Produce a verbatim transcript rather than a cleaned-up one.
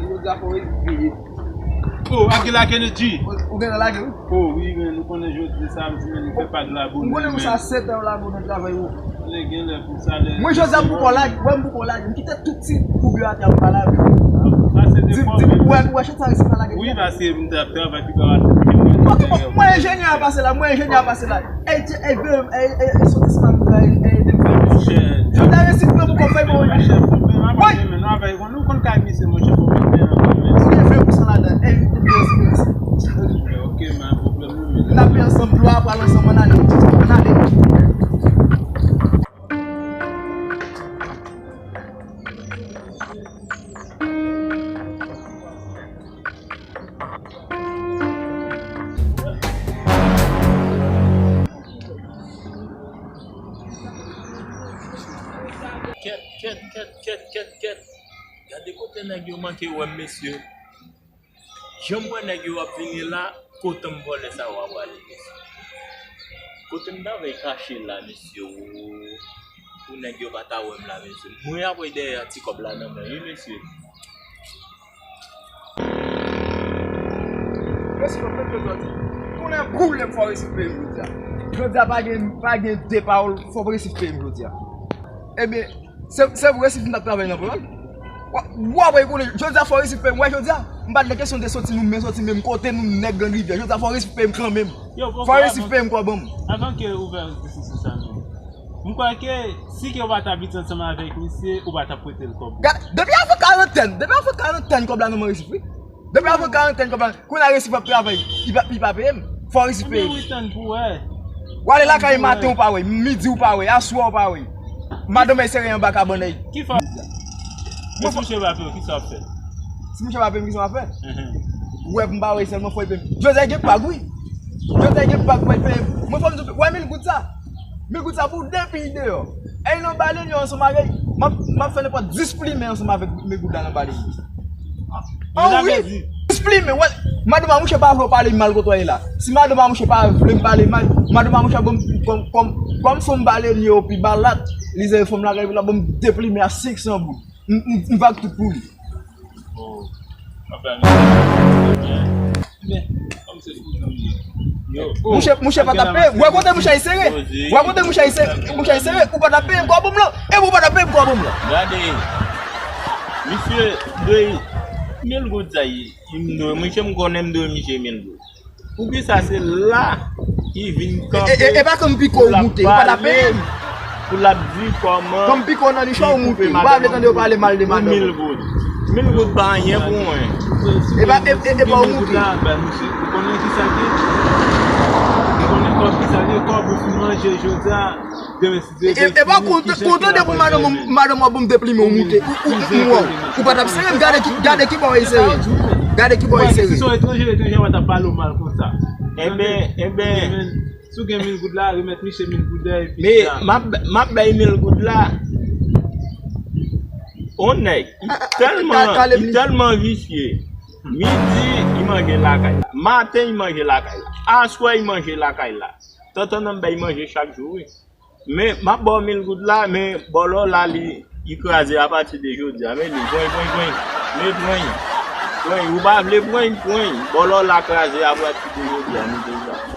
Jodi a fò w veye. Oh, Akila Kennedy. Ou gen lage wi. Oh wi, men nou konnen jodi samdi, men nou fè pa de la bonè. M konnen ou sa sèt an lage nan travay ou. Konnen gen lè pou sa lè. Mwen jodi a m poko lage, wè m poko lage. M kite tout ti koub yo atè a m pa lave. Di m, di m, wè, wè chan sa resi pa lage. Wi, paske m t ap travay pi pa. Ok, bon, mwen enjenyè a pase la, mwen enjenyè a pase la. Ey, ey, ey, soti sou la, ey, ey, ey, ey, ey. Jodi a resi pran pou kòb fèy mwen. Woy! Nou konn kay misye, monchè, fò mete ansanm. Ou gen ven pou san ladan. Ey, ey, ey, ey. Ok, man, pwoblèm nou, men. N ap ansanm, dlo a pral ansanm, ann ale. Ann ale. Kèt, kèt, kèt, kèt, kèt, kèt. Gade kote nèg yo manke wè m, mesye. Jan m wè nèg yo ap vini la, kote m vòlè sa yo ap prale, mesye. Kote m ta vle kache la, mesye, o, pou nèg yo pa ta wè m la, mesye. Mwen ap wè dèyè ti kòb la nan men, wi, mesye. Mesye, mwen pèt jodi. Tounen boule m fò resi peye m jodi a. Jodi a pa gen, pa gen de pawòl, fò resi peye m jodi a. Ebyen, se, se vre si m t ap travay nan pawòl. Wa, wa, wè, konnen, jodi a fò resi peye m, wè, jodi a, m pa t nan kesyon de soti nou, men soti menm kote nou nèg Grann Rivyè. Jodi a fò resi peye m kanmenm. Fò resi peye m kòb an m. Avan ke ou fè diskusyon sa menm. M kwè ke si ke ou pa t abitye ansanm avèk misye, ou pa t ap prete l kòb ou. Depi avan karantèn, depi avan karantèn kòb la nan men Resif wi. Depi avan karantèn kòb la, kounye a Resif ap travay, li pa, li pa peye m. Fò Resif peye m. Ou ale lakay maten ou pa wè, midi ou pa wè, aswè ou pa wè. Madanm ay sere anba kabann ay. Ki fò? Mwen si misye pa peye w, ki sa w ap fè? Si misye pa peye m, ki sa w ap fè? Ou wè pou m pa wè sèlman fò l peye m. Jozè gen bag wi. Jozè gen bag pou l peye m. Mwen fò m di w, wè mil goud sa. Mil goud sa pou depi deyò. Èy nan bale li ansanm avèk. M ap, m ap fè nenpòt dis plimen ansanm avèk mil goud la nan bale li. An wi. Dis plimen, wè. Madanm a mouche pa vle w pale mal kote w ye la. Si madanm a mouche pa vle m pale mal, madanm a mouche ban m kòm, kòm, kòm fanm bale li yo pi balat, li se fanm lakay la ban m de plimen a senk san goud. M, m, m vag tout pou li. Mouche, mouche pa t ap peye. Wè kote mouche a sere. Wè kote mouche a sere. Mouche a sere. Ou pa t ap peye m kòb m lan. E ou pa t ap peye m kòb m lan. Gade. Misye dwe mil goud sa ye. M dwe, mouche, m konnen m dwe misye mil goud. Poukisa se la ki vin kanpe e, e, e pa kanm piko ou moute, ou pa t ap peye m. Pou l ap di kòman. Kanm piko nan nichon ou moute. Ou pa vle tande yo pale mal de madanm. Mil goud. Mil goud pa anyen pou mwen. E pa, e, e, e pa ou moute. Ou konnen ki sa l ye? Ou konnen kòb ki sa l ye? Kòb ou fin manje jodi a. E, e pa kontan, kontan depi madanm, madanm w ap ban m de plimen ou moute. Ou, ou, ou, ou, ou pa t ap sere m, gade ki, gade ki bò w sere. Gade ki bò w sere. Si se yon etranje, etranje pa t ap pale w mal konsa. Enben, enben. Si w gen mil goud la, remèt misye mil goud la, epi sa. Men, m ap, m ap bay mil goud la. On nèg, li tèlman, li tèlman visye. Midi, li manje lakay la. Maten, li manje lakay la. Aswè, li manje lakay la. Tantannan m bay manje chak jou, wi. Men, m ap ba w mil goud la, men bòlò la, li, li kraze apati de jodi a. Men li, pran, pran, pran. Men pran. Pran, ou pa vle pran, pran. Bòlò la kraze apati de jodi a, nou deja.